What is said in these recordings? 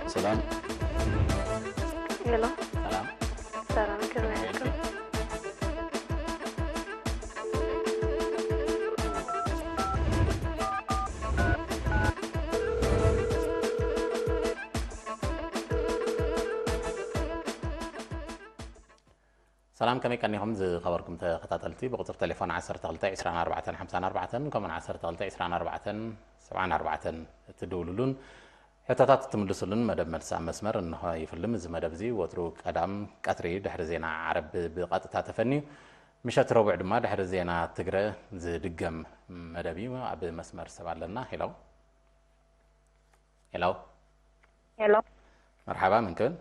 ሰላም። ሄሎ፣ ሰላም። ሰላም፣ ከመይ ኣለኩም? ሰላም፣ ከመይ ቀኒኹም ዝኸበርኩም ተኸታተልቲ? ብቁፅሪ ቴሌፎን ዓሰርተ ክልተ ዕስራን ኣርባዕተን ሓምሳን ኣርባዕተን ከምኡን ዓሰርተ ክልተ ዕስራን ኣርባዕተን ሰብዓን ኣርባዕተን እትድውሉሉን ሕቶታት እትምልሱሉን መደብ መልሲ ኣብ መስመር እንሆ ይፍልም። እዚ መደብ እዚ ወትሩ ቀዳም ቀትሪ ድሕሪ ዜና ዓረብ ብቐጥታ ተፈንዩ፣ ምሸት ረቡዕ ድማ ድሕሪ ዜና ትግረ ዝድገም መደብ እዩ። ኣብ መስመር ሰብ ኣለና። ሄሎ፣ ሄሎ፣ ሄሎ፣ መርሓባ፣ መን ክብል?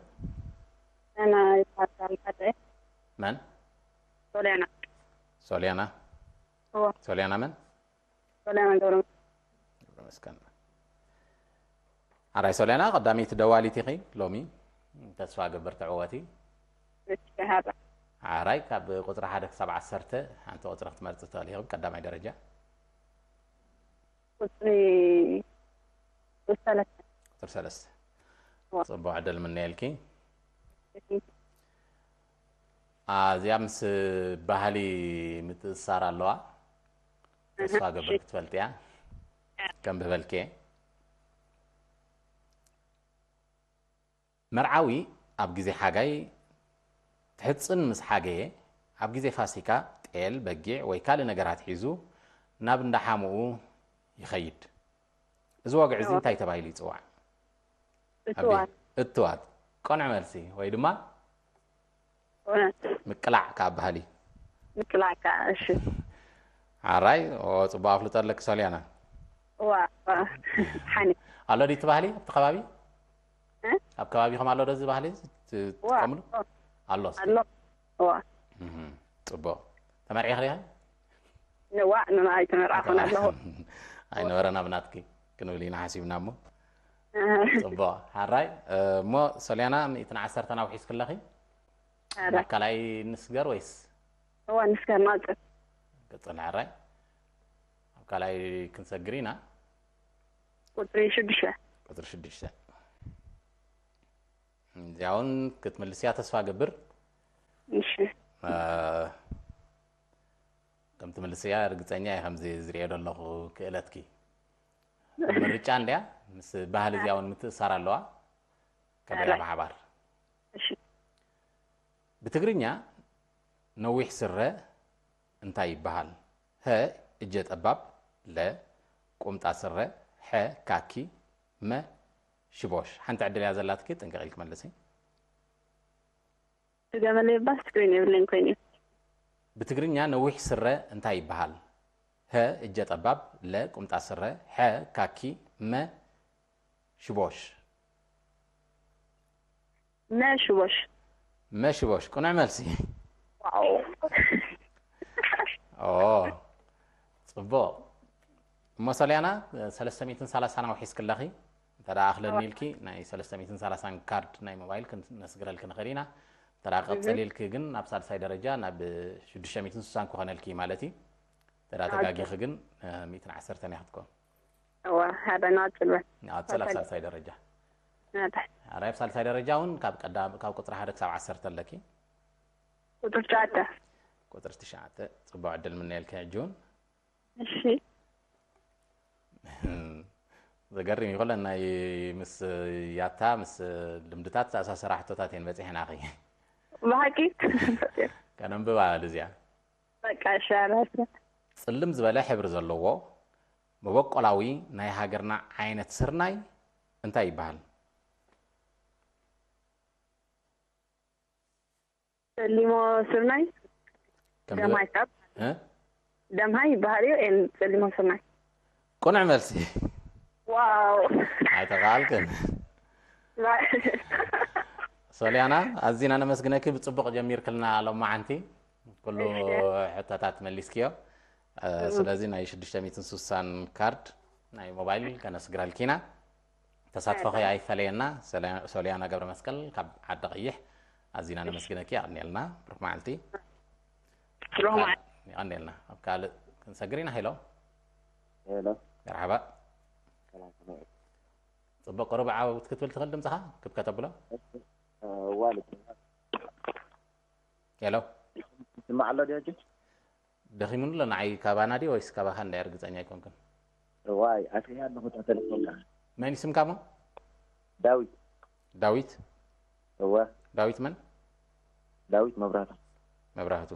ኣነ ይባሃል። መን? ሶሊያና። ሶሊያና። እዎ፣ ሶሊያና መን? ሶሊያና ገብረ። ገብረ መስቀል። ኣራይ ሶሊያና፣ ቀዳመይቲ ደዋሊት ኢኺ ሎሚ። ተስፋ ገብር ትዕወቲ። እሺ፣ ሃባ። ኣራይ፣ ካብ ቁፅሪ ሓደ ክሳብ ዓሰርተ ሓንቲ ቁፅሪ ክትመርፂ ትኽእሊ ኢኺ፣ ቀዳማይ ደረጃ። ቁፅሪ፣ ቁፅሪ ሰለስተ። ቁፅሪ ሰለስተ። እዎ። ፅቡቅ ዕድል ምነየልኪ። እሺ። ኣዚኣ ምስ ባህሊ ምትእስሳር ኣለዋ። ተስፋ እህ፣ ገብር እሺ። ክትፈልጥያ። ከም ብበልኪ። መርዓዊ ኣብ ግዜ ሓጋይ ትሕጽን ምስ ሓገየ፣ ኣብ ግዜ ፋሲካ ጤል፣ በጊዕ ወይ ካልእ ነገራት ሒዙ ናብ እንዳ ሓሙኡ ይኸይድ። እዚ ወግዒ እዚ እዎ። እንታይ ተባሂሉ ይጽዋዕ? እትዋት። ኣቢ-፣ እትዋት። ቅኑዕ መልሲ ወይ ድማ እውነት። ምቅላዕ ካብ ባህሊ። ምቅላዕ ከዓ፣ እሺ። ሓራይ፣ ኦ፣ ጽቡቕ ኣፍልጦ ኣለኪ ሶልያና። እዋ፣ እዋ። ሓኒ። ኣሎ ድዩ እቲ ባህሊ ኣብቲ ከባቢ? እ? ኣብ ከባቢኹም ኣሎ ዶ እዚ ባህሊ እዚ ት-፣ እዋ፣ ትጥቀምሉ? እዋ። ኣሎ እስኪ። ኣሎ። እዋ። እህ፣ ጽቡቕ። ተመርዒኺ ዲኺ? እዋ፣ ንዓ ኣይተመርዓኹን ኣለኹ። ኣይነበረን ኣብ ናትኪ ክንብል ኢና ሓሲብና እሞ። እህ። ጽቡቕ። ሓራይ፣ እ፣ እሞ ሶልያና ሚእትን ዓሰርተን ኣውሒስክለኺ? ሓራይ። ናብ ካልኣይ ንስገር ወይስ? እዋ፣ ንስገር ናጽር። ቅጽል ሓራይ። ኣብ ካልኣይ ክንሰግር ኢና። ቁጽሪ ሽዱሽተ። ቁጽሪ ሽዱሽተ። እዚኣ እውን ክትምልስያ ተስፋ ገብር። እሺ። እ፣ ከም ትምልስያ ርግጸኛ እየ፣ ከምዚ ዝርእዮ ዘለኹ ክእለትኪ። ምርጫ እንድያ፣ ምስ ባህሊ እዚኣ እውን ምትእሳር ኣለዋ። ከብርያ ሓራይ። ብሓባር። እሺ። ብትግርኛ ነዊሕ ስረ እንታይ ይበሃል? ሀ፣ እጀ ጠባብ፣ ለ፣ ቁምጣ ስረ፣ ሐ፣ ካኪ፣ መ፣ ሽቦሽ። ሓንቲ ዕድል እያ ዘላትኪ፣ ጥንቅቕ ኢልኪ መልሲ። ድገመለይ እባ፣ ስክሪን የብለይን ኮይኑ እዩ። ብትግርኛ ነዊሕ ስረ እንታይ ይበሃል? ሀ፣ እጀ ጠባብ፣ ለ፣ ቁምጣ ስረ፣ ሐ፣ ካኪ፣ መ፣ ሽቦሽ። መ ሽቦሽ። መ ሽቦሽ፣ ቅኑዕ መልሲ። ዋው። ኦ፣ ጽቡቕ። እሞ ሶልያና፣ ሰለስተ ሚእትን ሰላሳን ኣውሒስክለኺ። እንተ ደኣ ኣኽለኒ ኢልኪ፣ ናይ ሰለስተ ሚእትን ሰላሳን ካርድ ናይ ሞባይል ክነስግረልኪ ንኽእል ኢና። እንተ ደኣ ቀጽል ኢልኪ ግን፣ ናብ ሳልሳይ ደረጃ፣ ናብ ሽዱሽተ ሚእትን ስሳን ክኾነልኪ ማለት እዩ። እንተ ደኣ ኦኬ። ተጋጊኺ ግን፣ እ፣ ሚእትን ዓሰርተን እያ ክትኮን። እዋ፣ ሓደ ናጽል በል። ንቐጽል ኣብ ሳልሳይ። ሳልሳይ ደረጃ። ናታ። ኣራይ ኣብ ሳልሳይ ደረጃ እውን ካብ ቀዳም-፣ ካብ ቁጽሪ ሓደ ክሳብ ዓሰርተ ኣለኪ። ቁጽሪ ትሽዓተ። ቁጽሪ ትሽዓተ። ጽቡቕ ዕድል ምነየልኪ ሕጂ እውን። እሺ። ዘገርም እዩ። ኩለን ናይ ምስ ያታ፣ ምስ ልምድታት ዝተኣሳሰራ ሕቶታት እየን በጺሐናኺ። ብሓቂ? ከነንብባ ልዝያ። በቃ፣ እሺ፣ ኣራተ። ጽልም ዝበለ ሕብሪ ዘለዎ መበቆላዊ ናይ ሃገርና ዓይነት ስርናይ እንታይ ይበሃል? ጸሊሞ ስርናይ? ከም ደማይ ካብ? እ? ደምሃይ ይበሃል እዩ፣ ኤን ጸሊሞ ስርናይ። ቅኑዕ መልሲ። ዋው። ኣይተኻልክን። ባ-፣ ሶልያና፣ ኣዚና ነመስግነኪ። ብጽቡቕ ጀሚርክልና ሎማዓንቲ። ኩሉ እሺ። ሕቶታት መሊስክዮ። እ፣ ስለዚ ናይ ሽዱሽተ ሚእትን ስሳን ካርድ ናይ ሞባይል ከነስግረልኪ ኢና። ተሳትፎኺ ኣይፈለየና። ሶልያ-፣ ሶልያና ገብረ መስቀል ካብ ዓዲ ቀይሕ፣ ኣዚና ነመስግነኪ። የቐንየልና። ብሩኽ መዓልቲ። ብሩኽ መዓልቲ። የቐንየልና። ኣብ ካልእ ክንሰግር ኢና። ሄሎ። ሄሎ። መርሓባ። ሰላም፣ ከመይ? ጽቡቕ፣ ቁሩብ ዓውት ክትብል ትኽእል ድምጽኻ ክትከተብሎ? ዋልድ ሄሎ፣ ስማዕ ኣሎ ዲዮጂ? ደኺሙኒ ኣሎ ንዓይ ካባና ድዩ ወይስ ካባኻ እንዳ ርግጸኛ ኣይኮንኩን። ዋይ ኣትያ ኣለኹ ተተለፎንካ። መን እዩ ስምካ እሞ? ዳዊት ዳዊት። እወ ዳዊት መን? ዳዊት መብራህታ መብራህቱ።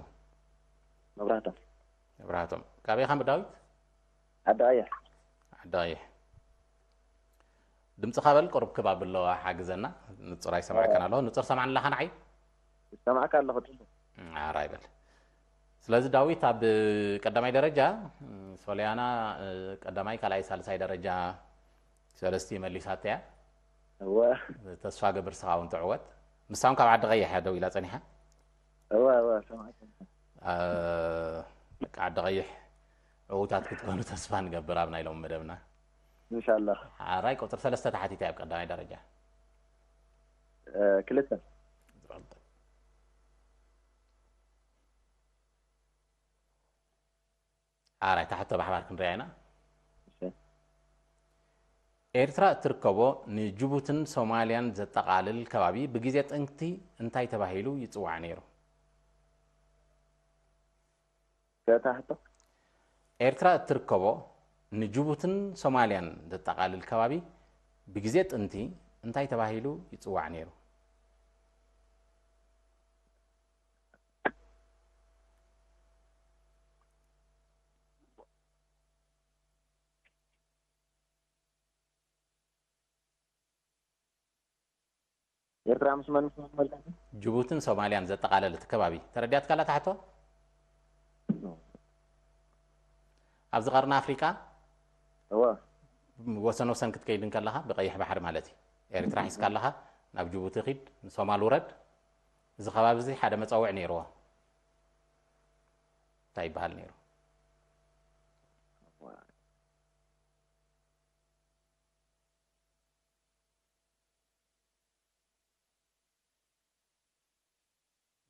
መብራህታ መብራህቶም። ካበይ ኢኻ ዳዊት? ዓዲ ቀይሕ ዓዲ ቀይሕ። ድምፅኻ በል ቁሩብ ክብ ኣብሎ ሓግዘና። ንፁር ኣይሰማዕካን ኣለኹ። ንፁር ሰማዕኒ ኣለኻ ንዓይ? ሰማዕካ ኣለኹ ጽቡቅ ኣራ ይበል። ስለዚ ዳዊት ኣብ ቀዳማይ ደረጃ ሶልያና ቀዳማይ ካልኣይ ሳልሳይ ደረጃ ሰለስቲ መሊሳቶ እያ። እወ ተስፋ ገብር ስኻ እውን ትዕወት። ንሳ እውን ካብ ዓዲ ቀይሕ እያ ደው ኢላ ፀኒሓ። እወ እወ ሰማዕካ ደቂ ዓዲ ቀይሕ ዕዉታት ክትኮኑ ተስፋ ንገብር ኣብ ናይ ሎሚ መደብና። ኢንሻላህ ሓራይ ቁፅሪ ሰለስተ ተሓቲተ ኣብ ቀዳማይ ደረጃ ክልተ ሓራይ ታሕቶ ባሕባር ክንሪኣ ኢና። ኤርትራ እትርከቦ ንጅቡትን ሶማልያን ዘጠቓልል ከባቢ ብግዜ ጥንቲ እንታይ ተባሂሉ ይጽዋዕ ነይሩ? ከታ ሕቶ ኤርትራ እትርከቦ ንጅቡትን ሶማልያን ዘጠቓልል ከባቢ ብግዜ ጥንቲ እንታይ ተባሂሉ ይጽዋዕ ነይሩ? ኤርትራ ምስ መን ምስ መን መልካ ጅቡትን ሶማልያን ዘጠቓለለ እቲ ከባቢ ተረዲኣትካላ ታሕቶ? ኣብዚ ቀርኒ ኣፍሪቃ እወ ወሰን ወሰን ክትከይድ እንከለኻ ብቀይሕ ባሕሪ ማለት እዩ። ኤርትራ ሒዝካ ኣለኻ ናብ ጅቡቲ ኺድ ንሶማል ውረድ። እዚ ከባቢ እዚ ሓደ መፀውዒ ነይርዎ። እንታይ ይበሃል ነይሩ?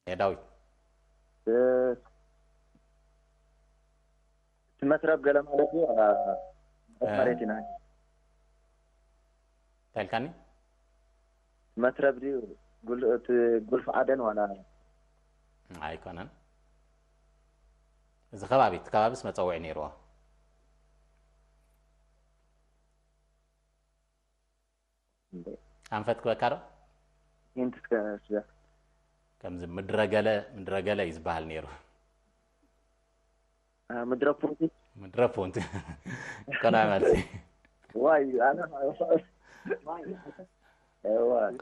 ዳዊት እቲ መትረብ ገለ ማለት እዩ መሬት ኢና እንታይ ኢልካኒ? መትረብ ድዩ እቲ ጉልፍ ዓደን ዋላ ኣይኮነን። እዚ ከባቢ እቲ ከባቢስ መፀውዒ ነይርዎ። ኣንፈት ክበካ ዶ? ኢንት ስጋ ከምዚ ምድረገለ ምድረገለ እዩ ዝበሃል ነይሩ። ምድረ ፑንቲ ምድረ ፑንቲ። ቀናይ መልሲ። ዋይ ኣነ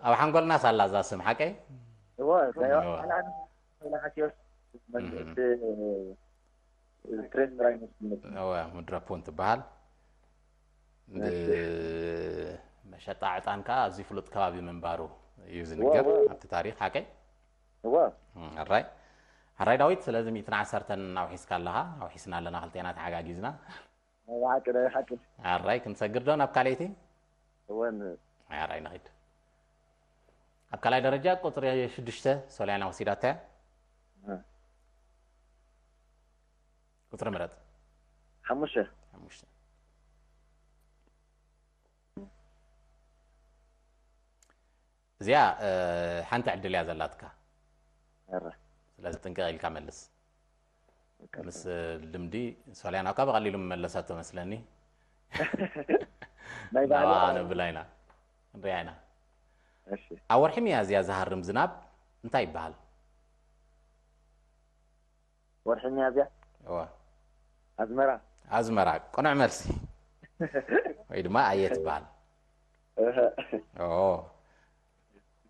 ኣብ ሓንጎልና ሳላ እዛ ስም ሓቀይ? ሓሲዮስ ትሬስ ጥራይ መስል እወ ምድረ ፑን ትበሃል። መሸጣ ዕጣን ከዓ ኣብዚ ፍሉጥ ከባቢ ምንባሩ እዩ ዝንገር ኣብቲ ታሪክ ሓቀይ? እወ ኣራይ ኣራይ ዳዊት ስለዚ ሚእትን ዓሰርተን ኣውሒስካ ኣለኻ። ኣውሒስና ኣለና ክልቴና ተሓጋጊዝና። ናይ ሓቂ ናይ ሓቂ ኣራይ ክንሰግር ዶ ናብ ካልኣይቲ? እወን ኣራይ ንኺድ። ኣብ ካልኣይ ደረጃ ቁፅሪ ሽዱሽተ ሶልያና ወሲዳታ እያ። ቁፅሪ ምረጥ። ሓሙሽተ ሓሙሽተ። እዚኣ ሓንቲ ዕድል እያ ዘላትካ። ስለዚ ጥንቅቕ ኢልካ መልስ። ምስ ልምዲ ሶልያና እኳ ብቐሊሉ መመለሰቶ መስለኒ። ናይ ናብኣ ባዕላ ነብላ ኢና ንሪኣ ኢና። እሺ ኣብ ወርሒ ሚያዝያ ዝሃርም ዝናብ እንታይ ይበሃል? ወርሒ ሚያዝያ እወ ኣዝመራ ኣዝመራ ቅኑዕ መልሲ። ወይ ድማ ኣየ ትበሃል። እህ፣ ኦ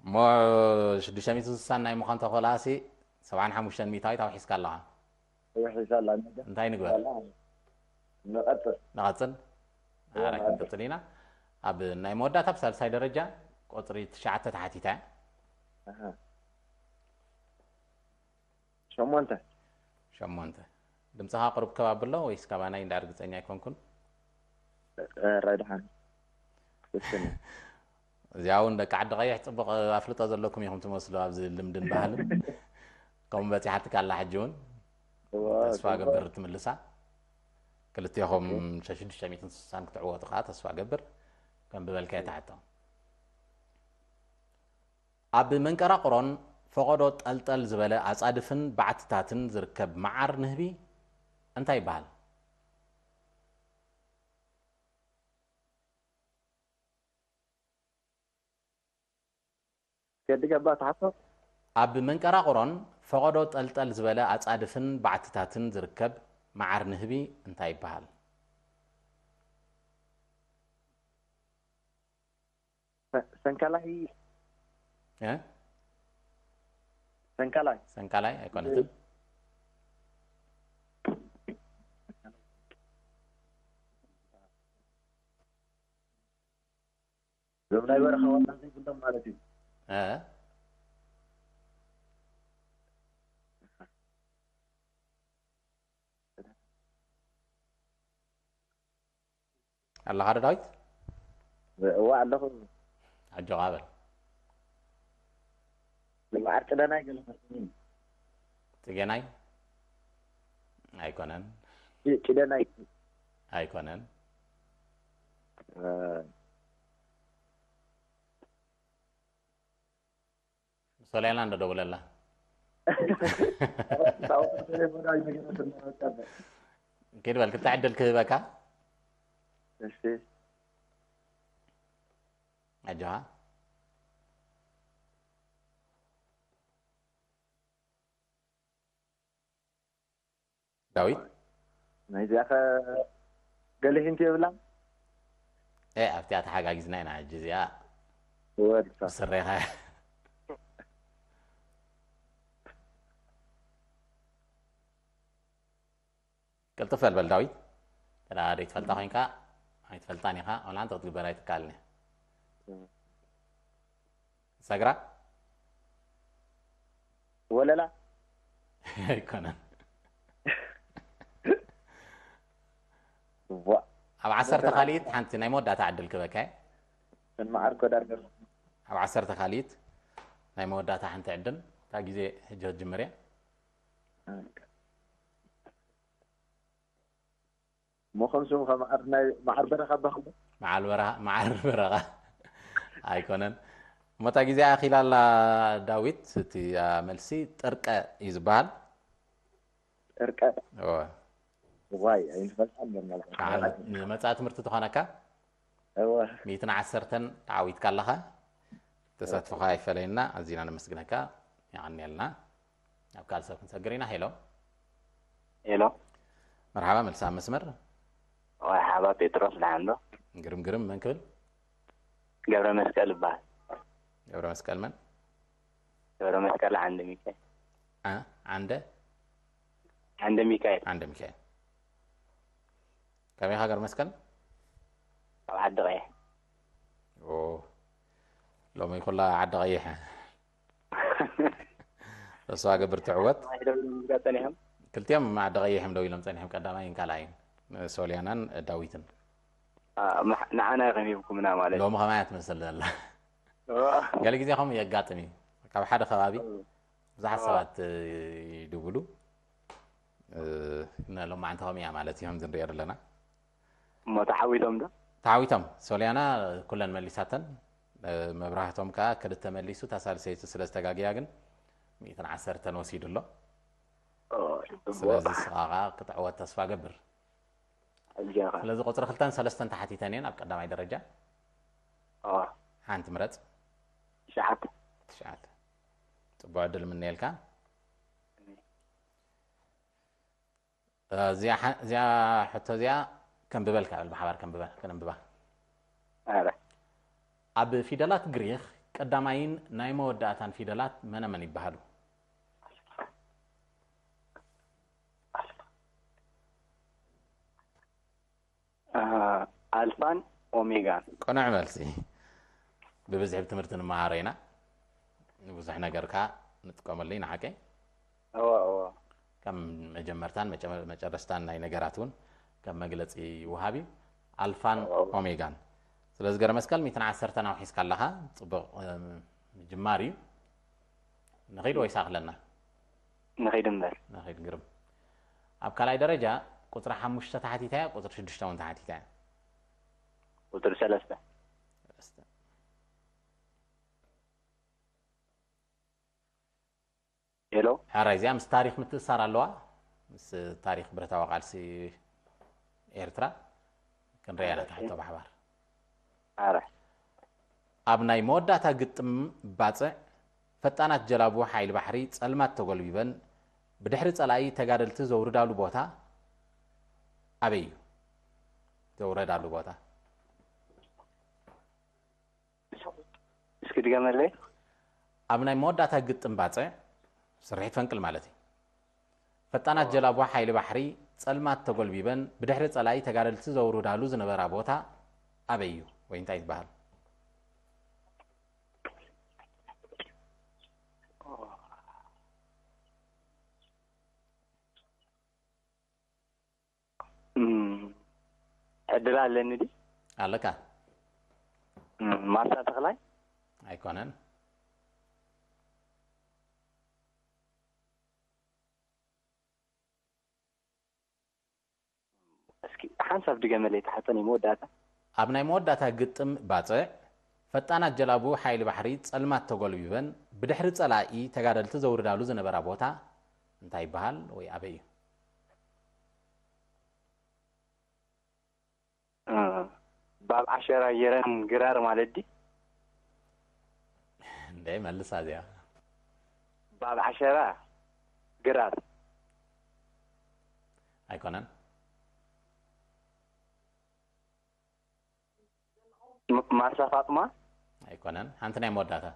እሞ ሽዱሽተ ሚእትን ስሳን ናይ ምዃን ተኾላሲ ሰብዓን ሓሙሽተን ሚእታዊት ኣውሒስካ ኣለኻ። ውሒሳ ኣላ ነገር እንታይ ንግበር? ንቐጽል ንቐጽል ኣረ ክንቅጽል ኢና። ኣብ ናይ መወዳእታ ኣብ ሳልሳይ ደረጃ ቁፅሪ ትሽዓተ ተሓቲታ እያ። ኣሃ። ሸሞንተ ሸሞንተ ድምፅኻ ቅሩብ ከባቢ ኣሎ ወይስ ካባናይ እንዳ ርግፀኛ ኣይኮንኩን። ራይ ደሓን ስስን እዚኣ እውን ደቂ ዓዲ ቀይሕ ፅቡቕ ኣፍልጦ ዘለኩም ኢኹም ትመስሉ ኣብዚ ልምድን ባህልን። ከምኡ በፂሓትካ ኣላ ሕጂ እውን ተስፋ ገብር ትምልሳ። ክልቴኹም ሽዱሽተ ሚእትን ስሳን ክትዕወቱ ከዓ ተስፋ ገብር። ከም ብበልካዮ ትሓቶ። ኣብ መንቀራቕሮን ፈቐዶ ጠልጠል ዝበለ ኣጻድፍን ባዕትታትን ዝርከብ መዓር ንህቢ እንታይ ይበሃል? ከዲ ገባ ትሓቶ ኣብ መንቀራቕሮን ፈቐዶ ጠልጠል ዝበለ ኣጻድፍን ባዕትታትን ዝርከብ መዓር ንህቢ እንታይ ይበሃል? ሰንካላይ እ? ሰንካላይ ሰንካላይ ኣይኮነትን። እዞም ናይ በረኻ ዋና ዘይብሎም ማለት እዩ። እ? ኣለኻ ዶ ዳዊት? እዋ ኣለኹ። ኣጆኻ በል። ንመዓር ጭደናይ ገለ መስለኒ። ጽጌናይ? ኣይኮነን። ጭደናይ ኣይኮነን። ሶልያና እንዶ ደውለላ። ኪድ በል ክልተ ዕድል ክህበካ። እሺ ኣጆኻ። ዳዊት ናይዚኣ ከ ገለ ሂንት የብላ ኤ ኣብቲኣ ተሓጋጊዝና ኢና ሕጂ እዚኣ ወድሳ ስሬኻ ቅልጥፍ በል በል ዳዊት ተዳ ዘይትፈልጣ ኮይንካ ኣይትፈልጣን ኢኻ ወላ እንተ ክትግበር ኣይትካልን እያ ሰግራ ወለላ ኣይኮነን ዋ ኣብ ዓሰርተ ካልኢት ሓንቲ ናይ መወዳእታ ዕድል ክበካ ንመዓር ኮዳር ገርኩ ኣብ ዓሰርተ ካልኢት ናይ መወዳእታ ሓንቲ ዕድል እታ ግዜ ሕጂ ክትጅምር እያ ሞኸም ስሙ ከመዓር ናይ መዓር በረኻ ባኽሞ መዓር በረኻ መዓር በረኻ ኣይኮነን እሞታ ግዜ ኣኺላ ኣላ ዳዊት እቲ ኣ፣ መልሲ ጥርቀ እዩ ዝበሃል ጥርቀ እወ። ዋይ ኣይንፈልጣን ነርና ንመፃኢ ትምህርቲ ዝኾነካ እወ ሚእትን ዓሰርተን ተዓዊትካ ኣለኻ ተሳትፎኻ ይፈለየና ኣዚና ነመስግነካ የቐንየልና ናብ ካልእ ሰብ ክንሰግር ኢና ሄሎ ሄሎ መርሓባ መልሳ ኣብ መስመር መርሓባ ጴጥሮስ ደሓን ዶ ግርም ግርም መን ክብል ገብረ መስቀል ይበሃል ገብረ መስቀል መን ገብረ መስቀል ዓንደ ሚካኤል ዓ- ዓንደ ዓንደ ሚካኤል ዓንደ ሚካኤል ከመይ ኢኻ ገብረ መስቀል ኣብ ዓዲ ቀይሕ ኦ ሎሚ ኩላ ዓዲ ቀይሕ ተስፋ ገብር ትዕወት ጸኒሖም ክልቲኦም ዓዲ ቀይሕ እዮም ደው ኢሎም ጸኒሖም ቀዳማይን ካልኣይን ሶልያናን ዳዊትን ንዓና ኢኹም ሂብኩምና ማለት ሎሚ ከማያ ትመስል ዘላ ገለ ግዜ ከምኡ የጋጥም እዩ ካብ ሓደ ከባቢ ብዙሓት ሰባት ይድውሉ ሎማዓንቲ ከምኡ እያ ማለት እዮም ዝንሪኦ ዘለና እሞ ተዓዊቶም ዶ ተዓዊቶም ሶልያና ኩለን መሊሳተን መብራህቶም ከዓ ክልተ መሊሱ እታ ሳልሰይቲ ስለ ዝተጋግያ ግን ሚእትን ዓሰርተን ወሲዱ ኣሎ ስለዚ ስኻ ከዓ ክትዕወት ተስፋ ገብር ኣጆኻ ስለዚ ቁፅሪ ክልተን ሰለስተን ተሓቲተን እየን ኣብ ቀዳማይ ደረጃ ኣዋ ሓንቲ ምረፅ ትሽዓተ ትሽዓተ ፅቡቅ ዕድል ምነየልካ እዚኣ ሓ- እዚኣ ሕቶ እዚኣ ከንብበልካ ብል ብሓባር ከንብበ- ከነንብባ ኣረ ኣብ ፊደላት ግሪክ ቀዳማይን ናይ መወዳእታን ፊደላት መነመን ይበሃሉ ኣልፋን ኦሜጋን ቅኑዕ መልሲ ብብዝሒ ብትምህርቲ ንመሃሮ ኢና ንብዙሕ ነገር ከዓ ንጥቀመሉ ኢና ሓቀይ እወ እወ ከም መጀመርታን መጨ- መጨረስታን ናይ ነገራት እውን ከም መግለፂ ይወሃብ እዩ ኣልፋን ኦሜጋን ስለዚ ገረ መስቀል ሚትን ዓሰርተን ኣውሒስካ ኣለኻ ፅቡቅ እም፣ ምጅማር እዩ ንኸይድ ወይስ ኣኽለና ንኸይድ እምበር ንኸይድ ግርም ኣብ ካልኣይ ደረጃ ቁፅሪ ሓሙሽተ ተሓቲታ እያ ቁፅሪ ሽዱሽተ እውን ተሓቲታ እያ ቁፅሪ ሰለስተ ሄሎ። ሕራይ፣ እዚኣ ምስ ታሪኽ ምትእሳር ኣለዋ። ምስ ታሪኽ ብረታዊ ቃልሲ ኤርትራ ክንሪኣ ኢና እታ ሕቶ ብሓባር። ሕራይ። ኣብ ናይ መወዳእታ ግጥም ባጽዕ፣ ፈጣናት ጀላቡ ሓይሊ ባሕሪ ጸልማት ተጎልቢበን ብድሕሪ ጸላኢ ተጋደልቲ ዘውርዳሉ ቦታ ኣበይ እዩ? ዘውረዳሉ ቦታ። እስኪ ድገመለይ። ኣብ ናይ መወዳእታ ግጥም ባጽዕ፣ ስርሒት ፈንቅል ማለት እዩ። ፈጣናት ጀላቡ ሓይሊ ባሕሪ ጸልማት ተጎልቢበን ብድሕሪ ጸላኢ ተጋደልቲ ዘውርዳሉ ዝነበራ ቦታ ኣበይ እዩ ወይ እንታይ ትበሃል? እም፣ ዕድል ኣለኒ ድዩ? ኣለካ? እም፣ ማርሳ ተኽላይ? ኣይኮነን። እስኪ ሓንሳብ ድገመለይ፣ ተሓተኒ መወዳእታ። ኣብ ናይ መወዳእታ ግጥም ባጽዕ፣ ፈጣናት ጀላቡ ሓይሊ ባሕሪ ጸልማት ተጎልቢበን ብድሕሪ ጸላኢ ተጋደልቲ ዘውርዳሉ ዝነበራ ቦታ እንታይ ይበሃል ወይ ኣበይ እዩ? እ፣ ባብ ዓሸራ የረን ግራር ማለት ድዩ? እንደ መልሳ እዚኣ። ባብ ዓሸራ ግራር። ኣይኮነን። ም-፣ ማርሳ ፋጥማ? ኣይኮነን። ሓንቲ ናይ መወዳእታ።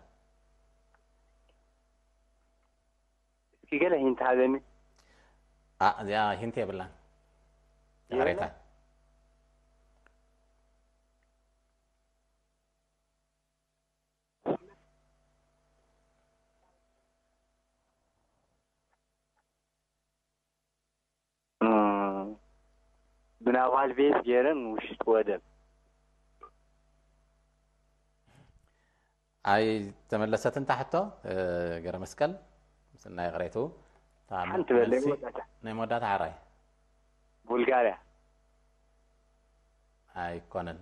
እስኪ ገለ ሂንት ሃበኒ። ኣ፣ እዚኣ ሂንት የብላን። ይቕሬታ። እም፣ ብናቫል ቤዝ ገይረን ውሽጢ ወደብ። ኣይተመለሰትን እታ ሕቶ፣ እ፣ ገረ መስቀል፣ ምስናይ ይቕሬቱ። እታ ሓንቲ በለይ መልሲ መወዳእታ። ናይ መወዳእታ ሓራይ። ቡልጋርያ። ኣይኮነን።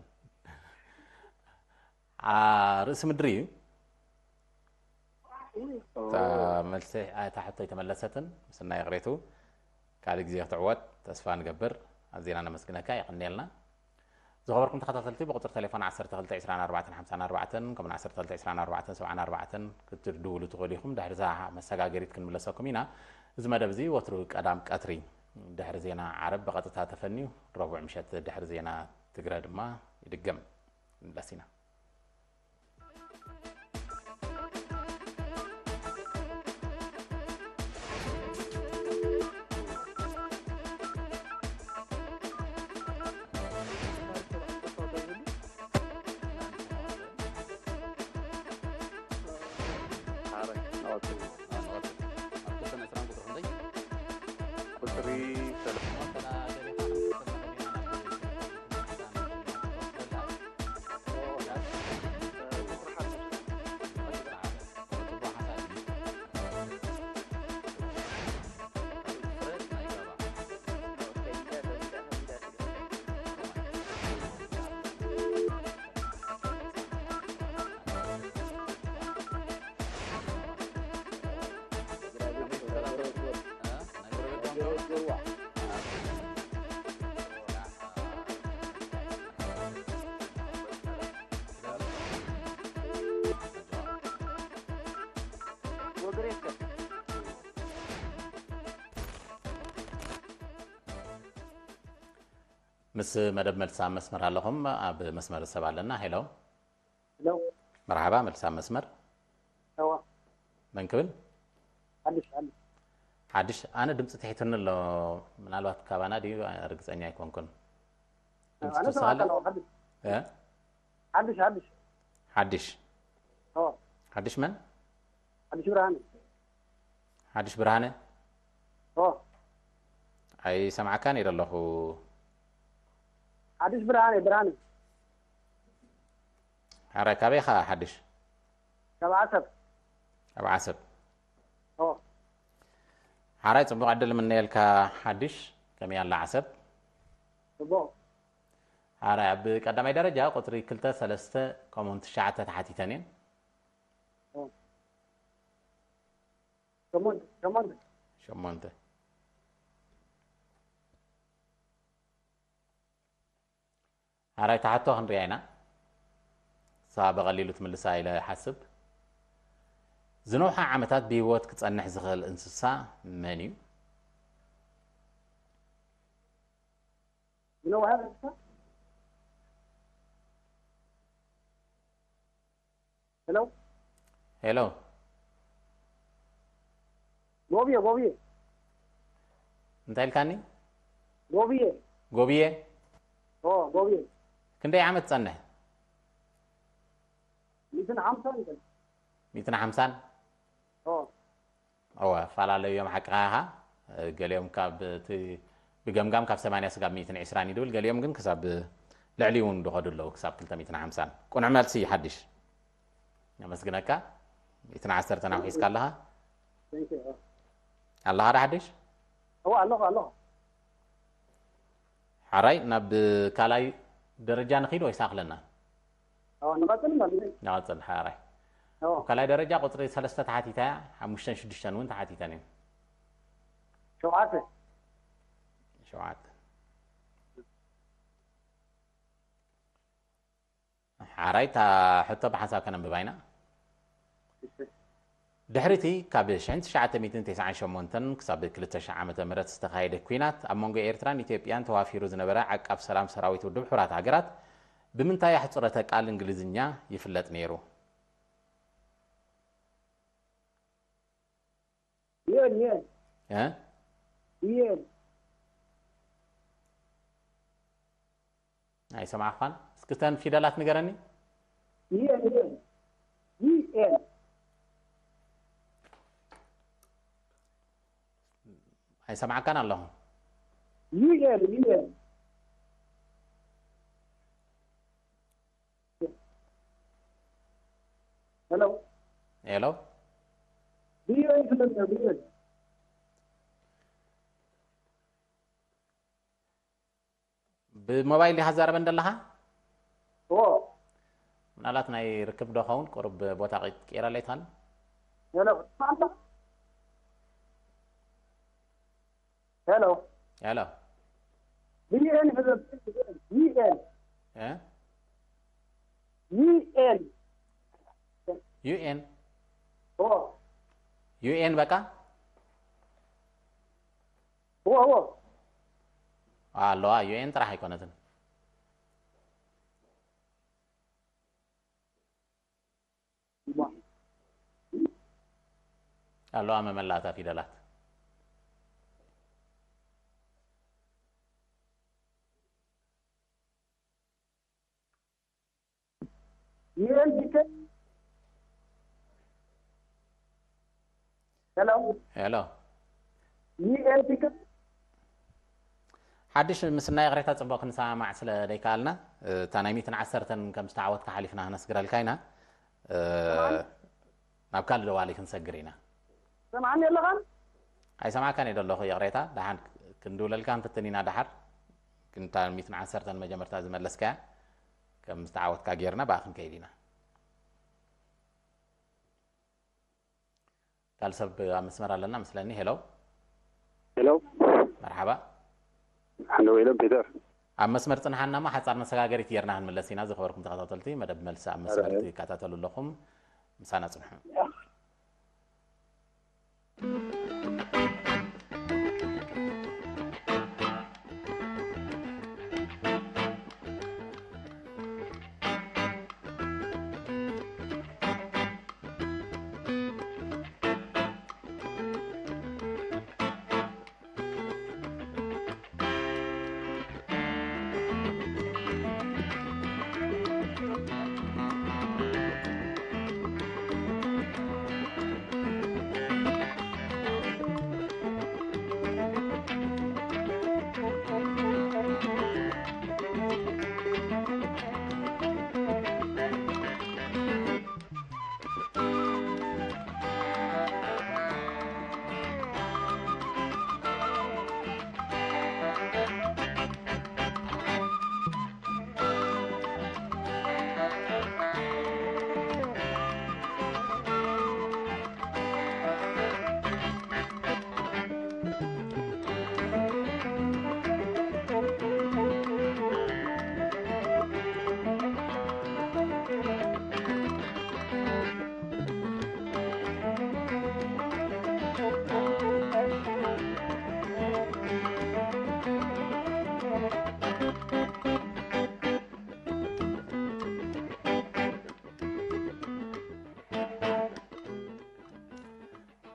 ኣ፣ ርእሲ ምድሪ እዩ። እታ መልሲ፣ ኣ፣ እታ ሕቶ ኣይተመለሰትን። ምስናይ ይቕሬቱ። ካልእ ግዜ ክትዕወት ተስፋ ንገብር። ኣዚና ነመስግነካ፣ የቐንየልና። ዝኸበርኩም ተኸታተልቲ፣ ብቁጽሪ ቴሌፎን ዓሰርተ ክልተ ዕስራን ኣርባዕተን ሓምሳን ኣርባዕተን፣ ከምኡውን ዓሰርተ ክልተ ዕስራን ኣርባዕተን ሰብዓን ኣርባዕተን ክትድውሉ ትኽእሉ ኢኹም። ድሕሪ እዛ መሰጋገሪት ክንምለሰኩም ኢና። እዚ መደብ እዚ ወትሩ ቀዳም ቀትሪ ድሕሪ ዜና ዓረብ ብቐጥታ ተፈንዩ፣ ረቡዕ ምሸት ድሕሪ ዜና ትግረ ድማ ይድገም። ንመለስ ኢና። ቁጽሪ ምስ መደብ መልሲ ኣብ መስመር ኣለኹም። ኣብ መስመር ሰብ ኣለና። ሄሎ። ሄሎ። መርሓባ፣ መልሲ ኣብ መስመር። እዋ። መን ክብል? ሓድሽ፣ ሓድሽ። ሓድሽ፣ ኣነ ድምፂ ትሒቱኒ ኣሎ። ምናልባት ካባና ድዩ? ርግፀኛ ኣይኮንኩን። ድምፂ ኣነ ትወስኽ ሰማዕካ ኣሎ? ኣለኹ። ሓድሽ። እ? ሓድሽ፣ ሓድሽ። ሓድሽ። እዋ። ሓድሽ መን? ሓድሽ ብርሃነ። ሓድሽ ብርሃነ? እዋ። ኣይሰማዕካን ኢለ ኣለኹ። ሓድሽ ብርሃነ፣ ብርሃነ። ሓራይ፣ ካበይ ኢኻ ሓድሽ? ካብ ዓሰብ። ኣብ ዓሰብ። እዋ። ሓራይ፣ ጽቡቕ ዕድል እምነየልካ ሓድሽ። ከመይ ኣላ ዓሰብ? ጽቡቕ። ሓራይ፣ ኣብ ቀዳማይ ደረጃ ቁጽሪ ክልተ፣ ሰለስተ፣ ከምኡውን ትሽዓተ ተሓቲተን እየን። እዋ። ሸሞንተ ሸሞንተ ሸሞንተ። ሓራይ፣ እታ ሕቶ ክንሪኣ ኢና። እሳ ብቐሊሉ ትምልሳ ኢለ ይሓስብ። ዝነውሓ ዓመታት ብህይወት ክጸንሕ ዝኽእል እንስሳ መን እዩ? ዝነውሐ እንስሳ? ሄሎ። ሄሎ። ጎብየ ጎብየ እንታይ ኢልካኒ? ጎብየ ጎብየ። ኦ ጎብየ ክንደይ ዓመት ጸንሕ? ሚእትን ሓምሳን ይበል። ሚእትን ሓምሳን። ኦ እወ፣ ፈላለዩ እዮም። ሓቅኻ ኢኻ። ገሊኦም ካብ እቲ ብገምጋም ካብ ሰማንያ ስጋብ ሚእትን ዕስራን ይድብል፣ ገሊኦም ግን ክሳብ ልዕሊ እውን ዝኸዱ ኣለዉ፣ ክሳብ ክልተ ሚእትን ሓምሳን። ቁኑዕ መልሲ ሓድሽ። ነመስግነካ። ሚእትን ዓሰርተን ኣውሒስካ ኣለኻ። thank you። ኣለኻ ዶ ሓድሽ? እወ ኣለኹ ኣለኹ። ሓራይ፣ ናብ ካልኣይ ደረጃ ንኺድ ወይስ ኣኽለና? እወ ንቐጽል ማለት እዩ። ንቐጽል ሓራይ። እወ ካልኣይ ደረጃ ቁጽሪ ሰለስተ ተሓቲታ እያ፣ ሓሙሽተን ሽዱሽተን እውን ተሓቲተን እየን። ሸውዓተ ሸውዓተ። ሓራይ፣ እታ ሕቶ ብሓንሳብ ከነንብባ ኢና። ድሕሪ እቲ ካብ ሽሕን ትሽዓተ ሚእትን ተስዓን ሸሞንተን ክሳብ ክልተ ሽሕ ዓመተ ምህረት ዝተኻየደ ኲናት ኣብ መንጎ ኤርትራን ኢትዮጵያን ተዋፊሩ ዝነበረ ዓቃብ ሰላም ሰራዊት ውድብ ሕቡራት ሃገራት ብምንታይ ኣሕጽሮተ ቃል እንግሊዝኛ ይፍለጥ ነይሩ? ዩኤን ዩኤን እ? ዩኤን ኣይሰማዕኳን። እስኪ እተን ፊደላት ንገረኒ። ዩኤን ዩኤን ዩኤን ኣይሰማዕካን ኣለኹ። ዩኤን ዩኤን ሄሎ ሄሎ። ዩኤን ክልል ዩኤን ብሞባይል ዲኻ ትዛረበን ዘለኻ? ኦ ምናልባት ናይ ርክብ ዶ ኸውን? ቁሩብ ቦታ ቀይረለይ ትኽእል? ሄሎ ትስማዕ? ሄሎ ሄሎ። ዩኤን ክልል ዩኤን እ? ዩኤን ዩኤን ኦ ዩኤን በቃ ኦ ኦ ኣለዋ። ዩኤን ጥራሕ ኣይኮነትን። ኣለዋ መመላእታ ፊደላት። ዩኤን ቲከት ሄሎ ሄሎ። ዩኤን ቲከት ሓድሽ ምስና ይቕሬታ ጽቡቕ ክንሰማማዕ ስለ ዘይከኣልና፣ እታ ናይ ሚእትን ዓሰርተን ከም ዝተዓወትካ ሓሊፍና ክነስግረልካ ኢና። እ፣ ናብ ካልእ ደዋሊ ክንሰግር ኢና። ሰምዓኒ ኣለኻን? ኣይሰማዕካን እየ ዘለኹ፣ ይቕሬታ። ደሓን ክንድውለልካ ክንፍትን ኢና ደሓር። ግን እታ ሚእትን ዓሰርተን መጀመርታ ዝመለስካያ ከም ዝተዓወትካ ጌርና ብኣ ክንከይድ ኢና። ካልእ ሰብ ኣብ መስመር ኣለና መስለኒ። ሄሎ። ሄሎ። መርሓባ። ሓንደ ወይሎም ፒተር። ኣብ መስመር ጽንሓና እሞ ሓጻር መሰጋገሪት ጌርና ክንምለስ ኢና። ዝኸበርኩም ተኸታተልቲ መደብ መልሲ ኣብ መስመር ትከታተሉ ኣለኹም። ምሳና ጽንሑ።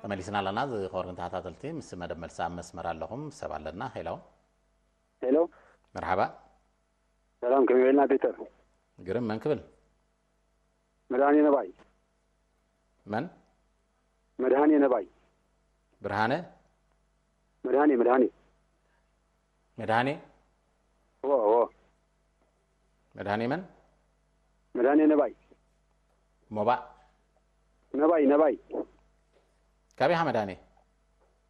ተመሊስና ኣለና። ዝኸበርኩም ተኸታተልቲ፣ ምስ መደብ መልሲ ኣብ መስመር ኣለኹም። ሰብ ኣለና። ሄሎ። ሄሎ። መርሓባ። ሰላም፣ ከመይ በልና ፒተር? ግርም፣ መን ክብል? መድሃኔ ነባይ። መን? መድሃኔ ነባይ። ብርሃነ? መድሃኔ፣ መድሃኔ። መድሃኔ? እዎ፣ እዎ። መድሃኔ መን? መድሃኔ ነባይ። ሞባእ? ነባይ፣ ነባይ። ካበይ ኢኻ መድሃኔ?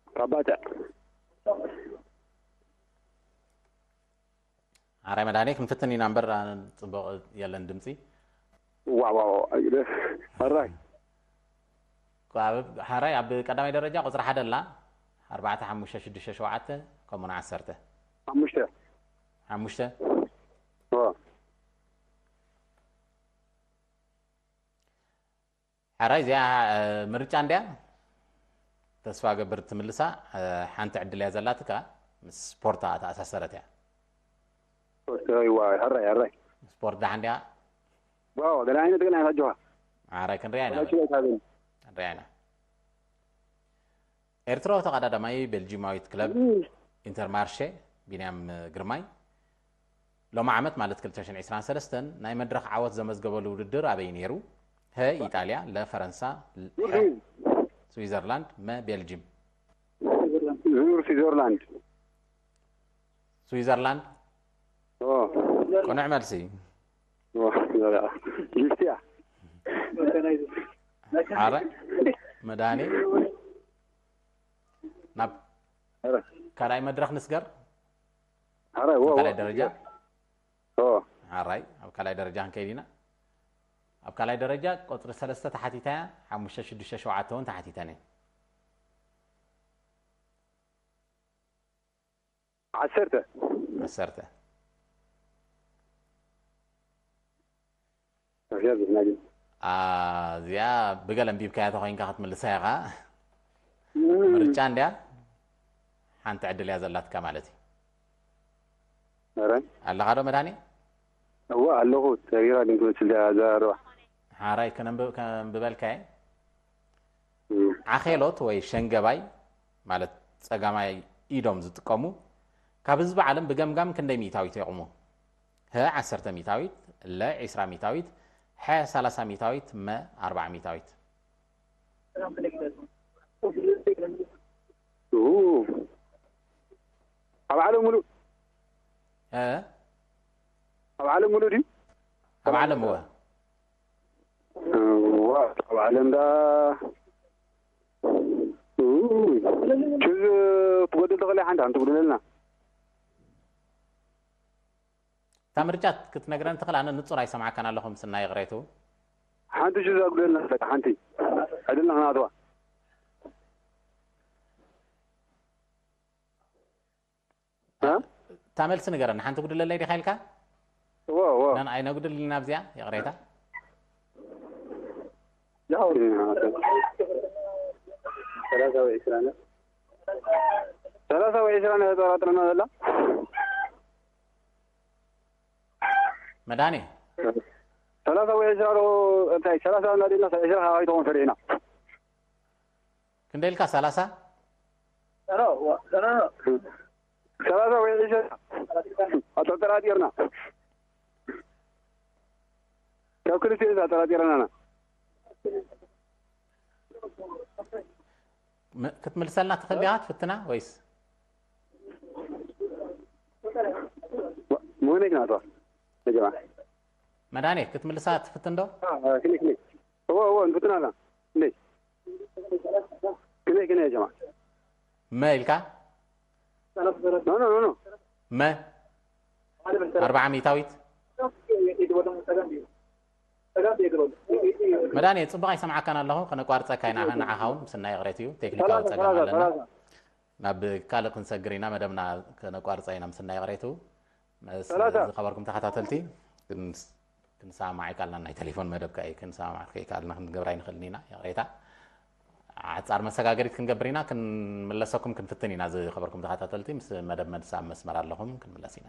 ካብ ባጽዕ። ሓራይ መድሃኔ፣ ክንፍትን ኢና እምበር፣ ጽቡቕ የለን ድምጺ። ዋው፣ ዋው፣ ዋው። ሕራይ። ኣብ፣ ሓራይ ኣብ ቀዳማይ ደረጃ ቁጽሪ ሓደ ኣላ፣ ኣርባዕተ፣ ሓሙሽተ፣ ሽዱሽተ፣ ሸውዓተ፣ ከምኡውን ዓሰርተ። ሓሙሽተ። ሓሙሽተ። እዎ። ሓራይ እዚኣ፣ እ፣ ምርጫ እንድያ። ተስፋ ገብር ትምልሳ፣ እ፣ ሓንቲ ዕድል እያ ዘላትካ፣ ምስ ስፖርት ተኣሳሰረት እያ። ስፖርት፣ እዋ፣ ሕራይ፣ ሕራይ። ስፖርት ደሓን ድያ? ዋው፣ ገለ ዓይነት፣ ገለ ዓይነት ኣጆኻ። ሓራይ ክንሪኣ ኢና። ወላ ችሎታ ግን። ክንሪኣ ኢና። ኤርትራዊ ተቐዳዳማይ ቤልጂማዊት ክለብ እም። ኢንተርማርሼ ቢንያም ግርማይ ሎሚ ዓመት ማለት ክልተ ሽሕን ዕስራን ሰለስተን ናይ መድረኽ ዓወት ዘመዝገበሉ ውድድር ኣበይ ነይሩ? ሀ ኢጣልያ፣ ለ ፈረንሳ፣ ሐ ዱርዱር። ስዊዘርላንድ፣ መ ቤልጂም። ዙር ስዊዘርላንድ። ስዊዘርላንድ ኦ። ቅኑዕ መልሲ። ኦ፣ ዘርኣ። ሊፍትያ። ኣረ መድሃኔ ናብ ኧረ። ካልኣይ መድረኽ ንስገር። ኧረ፣ ወ፣ ወ። ካልኣይ ደረጃ። ኦ። ሓራይ ኣብ ካልኣይ ደረጃ ክንከይድ ኢና። ኣብ ካልኣይ ደረጃ ቁጽሪ ሰለስተ ተሓቲታ እያ፣ ሓሙሽተ፣ ሽዱሽተ፣ ሸውዓተ እውን ተሓቲተን እየን። ዓሰርተ። ዓሰርተ። ኣዝያ ዝሕና ግን። ኣዝያ ብገለ ኣንቢብካያ ተኾይንካ ክትምልሳ ኢኻ። እም። ምርጫ እንድያ ሓንቲ ዕድል እያ ዘላትካ ማለት እዩ። ኧረ። ኣለኻ ዶ መድሃኔ? እዋ ኣለኹ። ተሪራ ግን ትመስል እዛ ዘረባ። ሓራይ ከነንብብ-፣ ከነንብበልካ እየ። እም። ዓኼሎት ወይ ሸንገባይ ማለት ጸጋማይ ኢዶም ዝጥቀሙ ካብ ህዝቢ ዓለም ብገምጋም ክንደይ ሚእታዊት የቑሙ? ሀ ዓሰርተ ሚእታዊት፣ ለ ዒስራ ሚእታዊት፣ ሐ ሰላሳ ሚእታዊት፣ መ ኣርብዓ ሚእታዊት። ኡ። ኣብ ዓለም ሙሉእ። እ? ኣብ ዓለም ሙሉእ ድዩ? ኣብ ዓለም እወ። እዋ፣ ኣብ ዓለም ዳ። ኡ። ችዝ ትጎድል ትኽእል ሓንቲ፣ ሓንቲ ትጉድለልና። እታ ምርጫ ክትነግረን ትኽእል፣ ኣነ ንጹር ኣይሰምዓካን ኣለኹ፣ ምስናይ ይቕሬቱ። ሓንቲ ችዝ ኣጉድለልና፣ በቃ ሓንቲ። ዕድልና ክናትዋ። እ? እታ መልሲ ንገረኒ፣ ሓንቲ ጉድለለይ ዲኻ ኢልካ? እዎ፣ እዎ። ነን ኣይነጉድል ኢና ኣብዚኣ፣ ይቕሬታ። ያው፣ ሰላሳ ወይ ዕስራ ነው። ሰላሳ ወይ ዕስራ ነው ተጠራጥረና ዘላ። መድሃኔ። ሰላሳ ወይ ዕስራ ዶ፣ እንታይ፣ ሰላሳ እንዳደልና፣ ዕስራ ካባይ ትኾን ፈሪሕና። ክንደይ ኢልካ? ሰላሳ? ሰላሳ ወይ ዕስራ። ኣጠራጢርና። ካብ ክልቲኡ ኣጠራጢርና። ም-፣ ክትምልሰልና ትኽእል ዲኻ? ትፍትና ወይስ? መሆነች ናት። ያ ጀማ። መድሃኔ፣ ክትምልሳ ትፍትን ዶ? ክኒ፣ ክኒ። እዎ፣ እዎ፣ ንፍትን ኣላ። እንዴ? ክኒ፣ ክኒ፣ ያ ጀማ። መ ኢልካ? ኖ፣ ኖ፣ ኖ፣ ኖ። መ ኣርብዓ ሚእታዊት። መድሃኔ፣ ጽቡቕ ኣይሰምዓካን ኣለኹ። ከነቋርጸካ ኢና ንዓኻ እውን፣ ምስናይ ይቕሬት እዩ። ቴክኒካዊ ሰላሳ፣ ጸገም ሰላሳ፣ ኣለና። ሰላሳ። ናብ ካልእ ክንሰግር ኢና፣ መደብና ከነቋርጻ ኢና፣ ምስናይ ይቕሬት እዩ። መስ-፣ ሰላሳ። ዝኸበርኩም ተኸታተልቲ፣ ክንስ-፣ ክንሰማማዕ ኣይከኣልናን። ናይ ቴሌፎን መደብ ከኣ እዩ፣ ክንሰማማዕ ከይከኣልና ክንገብር ኣይንኽእልን ኢና፣ ይቕሬታ። ሓጻር መሰጋገሪት ክንገብር ኢና፣ ክንምለሰኩም ክንፍትን ኢና። ዝኸበርኩም ተኸታተልቲ፣ ምስ መደብ መልሲ ኣብ መስመር ኣለኹም፣ ክንምለስ ኢና።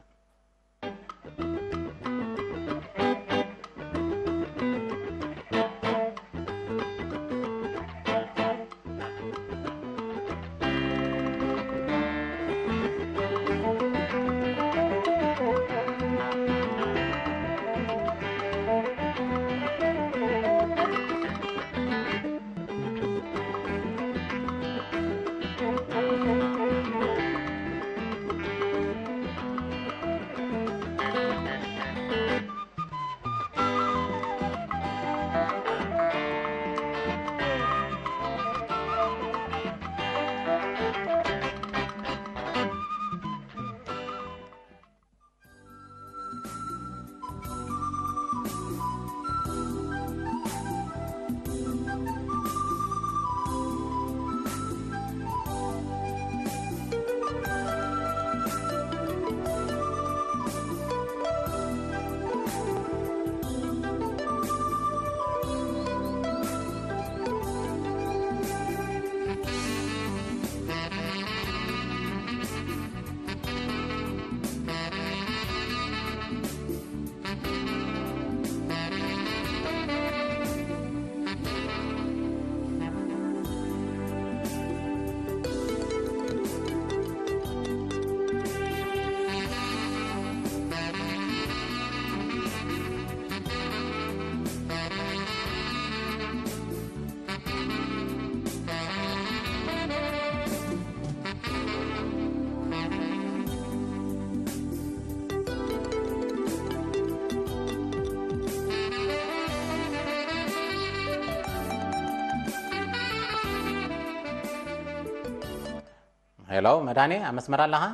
ሄሎ መድሃኔ፣ ኣብ መስመር ኣለኻ?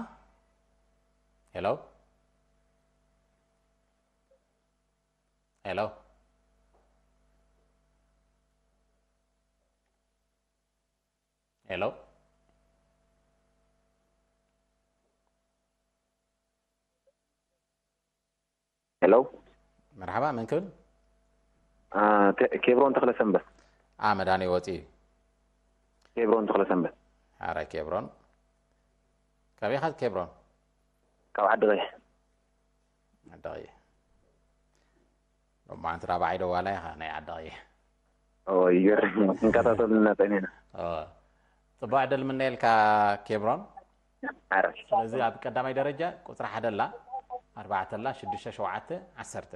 ሄሎ፣ ሄሎ፣ ሄሎ። ሄሎ። መርሓባ፣ መን ክብል? ኬብሮን ተኽለሰንበት። ኣ መድሃኔ ወፂ እዩ። ኬብሮን ተኽለሰንበት። ሓራይ ኬብሮን። ካበይ ኢኻ ኬብሮን? ካብ ዓዲ ቀይሕ። ዓዲ ቀይሕ። ሎማዓንቲ ራብዓይ ደዋላ ኢኻ ናይ ዓዲ ቀይሕ። ይገርም። ክንከታተሉ እናፀኒና። ፅቡቅ ዕድል ምነየልካ ኬብሮን። ሓራይ። ስለዚ ኣብ ቀዳማይ ደረጃ ቁፅሪ ሓደ ኣላ፣ ኣርባዕተ ኣላ፣ ሽዱሽተ፣ ሸውዓተ፣ ዓሰርተ።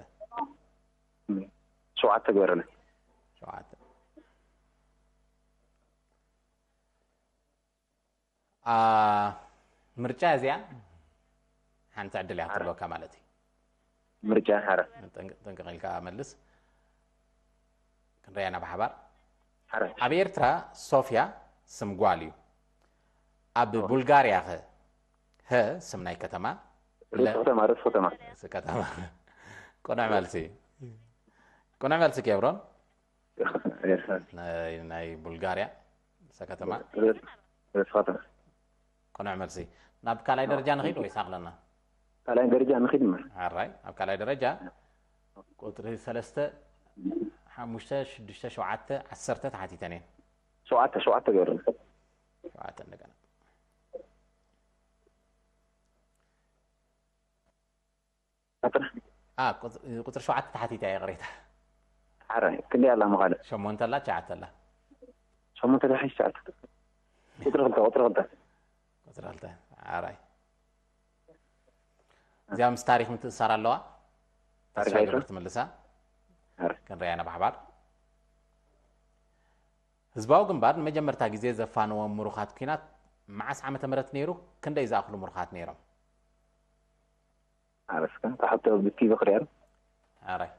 ሸውዓተ ግበረለይ። ሸውዓተ። ምርጫ እዚኣ ሓንቲ ዕድል እያ ክትህልወካ ማለት እዩ። ምርጫ ሓራይ። ጥንቅቕ ኢልካ መልስ። ክንሪኣ ኢና ብሓባር። ሓራይ። ኣብ ኤርትራ ሶፍያ ስም ጓል እዩ። ኣብ ቡልጋርያ ኸ? ሀ ስም ናይ ከተማ። ርእሲ ከተማ፣ ርእሲ ከተማ። ርእሲ ከተማ። ቅኑዕ መልሲ። ቅኑዕ መልሲ ኬብሮን። ናይ ቡልጋርያ ርእሰ ከተማ። ርእሲ ከተማ። ቅኑዕ መልሲ። ናብ ካልኣይ ደረጃ ንኺድ ወይስ ኣለና? ካልኣይ ደረጃ ንኺድ እማ። ሓራይ፣ ኣብ ካልኣይ ደረጃ ቁፅሪ ሰለስተ፣ ሓሙሽተ፣ ሽዱሽተ፣ ሸውዓተ፣ ዓሰርተ ተሓቲተን እየን። ሸውዓተ፣ ሸውዓተ ገይሩ። ሸውዓተ እንደገና። ቁፅሪ ሸውዓተ ተሓቲታ እየ፣ ቅሬታ። ሓራይ፣ ክንደይ ኣላ ምኻድ? ሸሞንተ ኣላ፣ ትሽዓተ ኣላ። ሸሞንተ ተሓሽ ትሽዓተ። ቁፅሪ ክልተ፣ ቁፅሪ ክልተ። ቁፅሪ ክልተ። ሓራይ። እዚኣ ምስ ታሪክ ምትእሳር ኣለዋ። ታሪክ ተስፋ ኣይኮን? ይገብር ትምልሳ። ሓራይ። ክንሪኣ ኢና ብሓባር። ህዝባዊ ግንባር ንመጀመርታ ግዜ ዘፋነዎም ምሩኻት ኲናት መዓስ ዓመተ ምህረት ነይሩ? ክንደይ ዝኣኽሉ ምሩኻት ነይሮም? ኣረስካ ታሕቶ ብቲ ዝኽርያል። ኣራይ።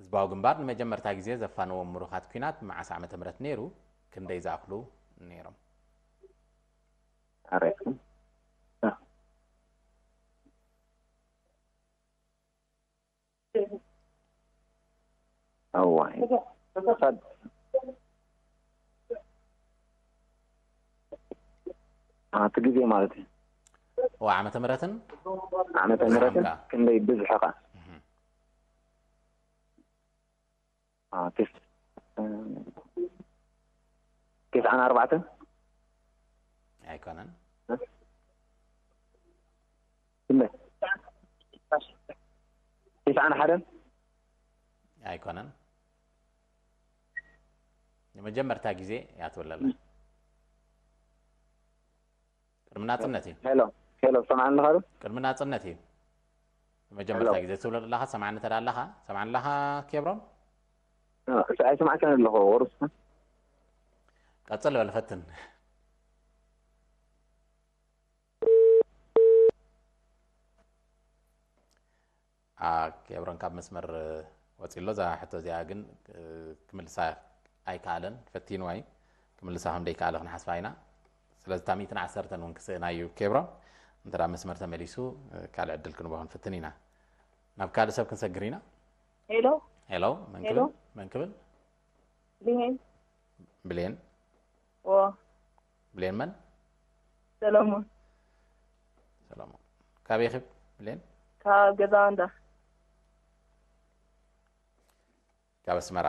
ህዝባዊ ግንባር ንመጀመርታ ግዜ ዘፋነዎም ምሩኻት ኲናት መዓስ ዓመተ ምህረት ነይሩ? ክንደይ ዝኣኽሉ ነይሮም? ኣረስካ። ኣዋይ። ሳድ-፣ ኣቲ ግዜ ማለት እዩ። ኦ ዓመተ ምህረትን ዓመተ ምህረትን ሰላምካ። ክንደይ ብዝሑ ኸ? እህ። አ፣ ቴስ-፣ እ፣ ቴስዓን ኣርባዕተን? ኣይኮነን። እንደ-፣ ቴስዓን ሓደን? ኣይኮነን። ንመጀመርታ ግዜ እያ ትብለላ። ቅድሚ ናጽነት እዩ። ሄሎ፣ ሄሎ፣ ሰማዕኒ ኣለኻ ዶ? ቅድሚ ናጽነት እዩ። ንመጀመርታ ሄሎ። ግዜ ትብሎ ኣለኻ፣ ሰማዕኒ ተዳ ኣለኻ፣ ሰማዕኒ ኣለኻ ኬብሮን? እ፣ ኣይሰማዕካን ኣለኹ፣ ወርስ። ቀጽል በል ፈትን። አ፣ ኬብሮን ካብ መስመር ወፂ ኣሎ። እዛ ሕቶ እዚኣ ግን፣ እ፣ ክምልሳ ኣይከኣለን፣ ፈቲንዋ እዩ። ክምልሳ ከም ደይከኣለ ክንሓስባ ኢና። ስለዚ እታ ሚእትን ዓሰርተን እውን ክስእና እዩ ኬብሮን። እንተ ደኣ መስመር ተመሊሱ፣ እ፣ ካልእ ዕድል ክንቦ ክንፍትን ኢና። ናብ ካልእ ሰብ ክንሰግር ኢና። ሄሎ፣ ሄሎ፣ መን ሄሎ። ክብል? መን ክብል? ብሌን። ብሌን። ዎ፣ ብሌን መን? ሰሎሞን። ሰሎሞን። ካበይ ኢኺ ብሌን? ካብ ገዛ እንዳ። ካብ ኣስመራ።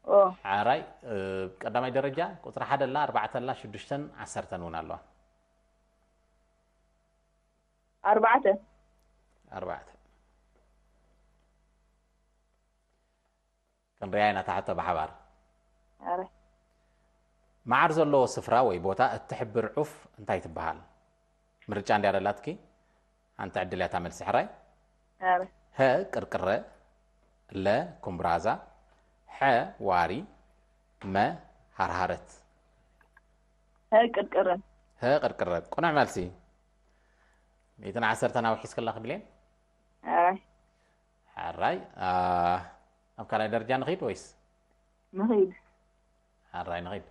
ዎ፣ ሓራይ፣ እ፣ ቀዳማይ ደረጃ ቁፅሪ ሓደ ኣላ፣ ኣርባዕተ ኣላ፣ ሽዱሽተን ዓሰርተን እውን ኣለዋ። ኣርባዕተ። ኣርባዕተ። ክንሪኣ ኢና እታ ሕቶ ብሓባር። ኣረ፣ መዓር ዘለዎ ስፍራ ወይ ቦታ እትሕብር ዑፍ እንታይ ትበሃል? ምርጫ እንድያ ደላትኪ። ሓንቲ ዕድል እያ እታ መልሲ። ሕራይ። ኣረ፣ ሀ ቅርቅረ፣ ለ ኩምብራዛ፣ ሐ ዋሪ፣ መ ሃርሃረት። ሀ ቅርቅረ። ሀ ቅርቅረ። ቅኑዕ መልሲ። ሚእትን ዓሰርተን ኣውሒስክላ ክብሌን። ኣረ፣ ሓራይ፣ አ፣ ኣብ ካልኣይ ደረጃ ንኺድ ወይስ? ንኺድ። ሓራይ ንኺድ።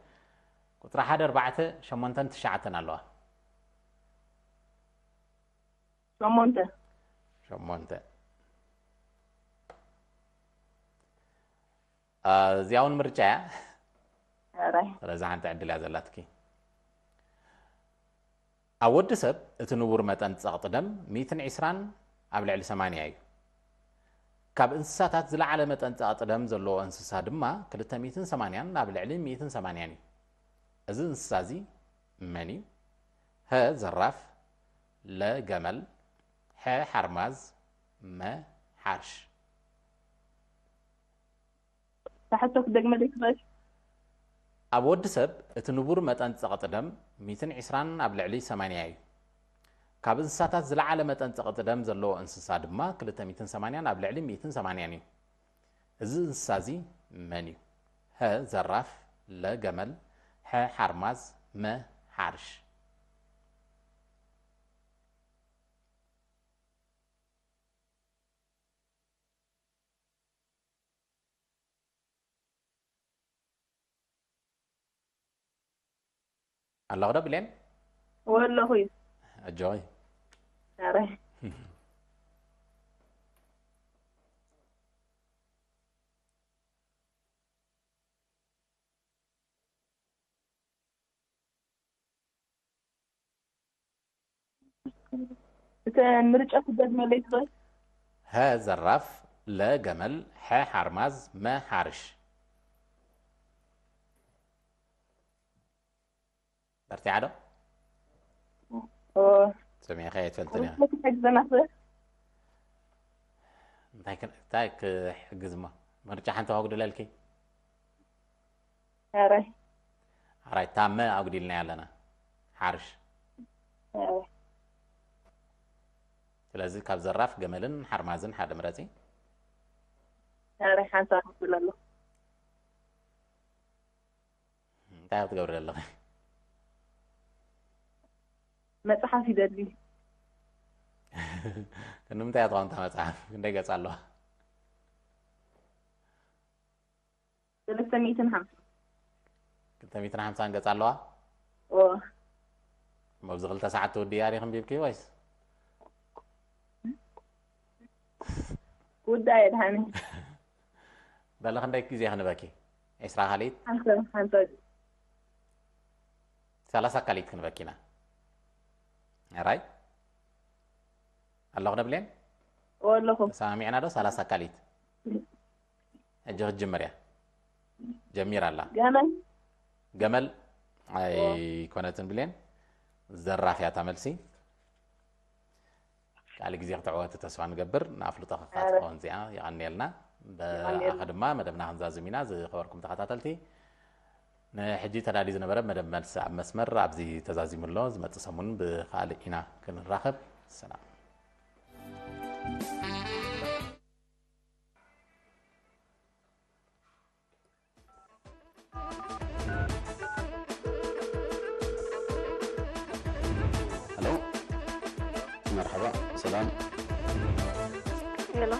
ቁፅሪ ሓደ ኣርባዕተ ሸሞንተን ትሽዓተን ኣለዋ። ሸሞንተ። ሸሞንተ። እዚኣ እውን ምርጫ እያ። ኣራይ ስለዚ ሓንቲ ዕድል እያ ዘላትኪ። ኣብ ወዲ ሰብ እቲ ንቡር መጠን ጸቕጢ ደም ሚእትን ዕስራን ኣብ ልዕሊ ሰማንያ እዩ። ካብ እንስሳታት ዝለዓለ መጠን ጸቕጢ ደም ዘለዎ እንስሳ ድማ ክልተ ሚእትን ሰማንያን ኣብ ልዕሊ ሚእትን ሰማንያን እዩ። እዚ እንስሳ እዚ መን እዩ? ሀ ዘራፍ፣ ለ ገመል፣ ሐ ሓርማዝ፣ መ ሓርሽ። ታሕቶ ክደግመለይ ትኽእል? ኣብ ወዲ ሰብ እቲ ንቡር መጠን ጸቕጢ ደም ሚእትን ዕስራን ኣብ ልዕሊ ሰማንያ እዩ። ካብ እንስሳታት ዝለዓለ መጠን ጸቕጢ ደም ዘለዎ እንስሳ ድማ ክልተ ሚእትን ሰማንያን ኣብ ልዕሊ ሚእትን ሰማንያን እዩ። እዚ እንስሳ እዚ መን እዩ? ሀ ዘራፍ፣ ለ ገመል፣ ሐ ሓርማዝ፣ መ ሓርሽ። ኣለኹ ዶ ብሌን? ወለኹ እዩ። ኣጆኺ። ኣረ እቲ ምርጫ ክደግመለይ ትኽእል? ሀ ዘራፍ፣ ለ ገመል፣ ሐ ሓርማዝ፣ መ ሓርሽ። በርቲዓ ዶ? ኦ ሰሚዕካ ኣይትፈልጥን ኢኻ። ክሕግዘና ትኽእል? እንታይ ክን- እንታይ ክሕግዝ እሞ? ምርጫ ሓንቲ ከጉድለልኪ? ኣራይ ኣራይ ታመ ኣጉዲልናያ ኣለና። ሓርሽ። ኣራይ ስለዚ ካብ ዘራፍ ገመልን ሓርማዝን ሓደ ምረፂ። ኣራይ ሓንሳብ ክብል ኣለኹ። እንታይ ኣብ ትገብሪ ኣለኺ? መፅሓፍ ይደሊ። ክንምንታይ እያ ትኸውን እታ መፅሓፍ? ክንደይ ገፅ ኣለዋ? ሰለስተ ሚእትን ሓምሳ። ክልተ ሚእትን ሓምሳን ገፅ ኣለዋ? ኦ እሞ ኣብዚ ክልተ ሰዓት ትውድእያ ዲኺ ኣንቢብኪ ወይስ? ውዳእ የድሓኒ። በለ ክንደይ ግዜ ክንበኪ? ዕስራ ካልኢት? ሓንተ ሓንተ ሰላሳ ካልኢት ክንበኪ ኢና። ኣራይ? ኣለኹ ዶ ብሌን? ወለኹ ተሰማሚዕና ዶ? ሰላሳ ካልኢት። ሕጂ ክትጅምር እያ። ጀሚራ ኣላ። ገመል ገመል ኣይኮነትን ብሌን። ዘራፍ እያ እታ መልሲ። ካልእ ግዜ ክትዕወቲ ተስፋ ንገብር። ንኣፍልጦ ከካትኮን እዚኣ የቐንየልና። ብኣኸ ድማ መደብና ክንዛዝም ኢና። ዝኸበርኩም ተኸታተልቲ፣ ንሕጂ ተዳልዩ ዝነበረ መደብ መልሲ ኣብ መስመር ኣብዚ ተዛዚሙ ኣሎ። ዝመጽእ ሰሙን ብኻልእ ኢና ክንራኸብ። ሰላም። ሄሎ፣ መርሓባ፣ ሰላም። ሄሎ፣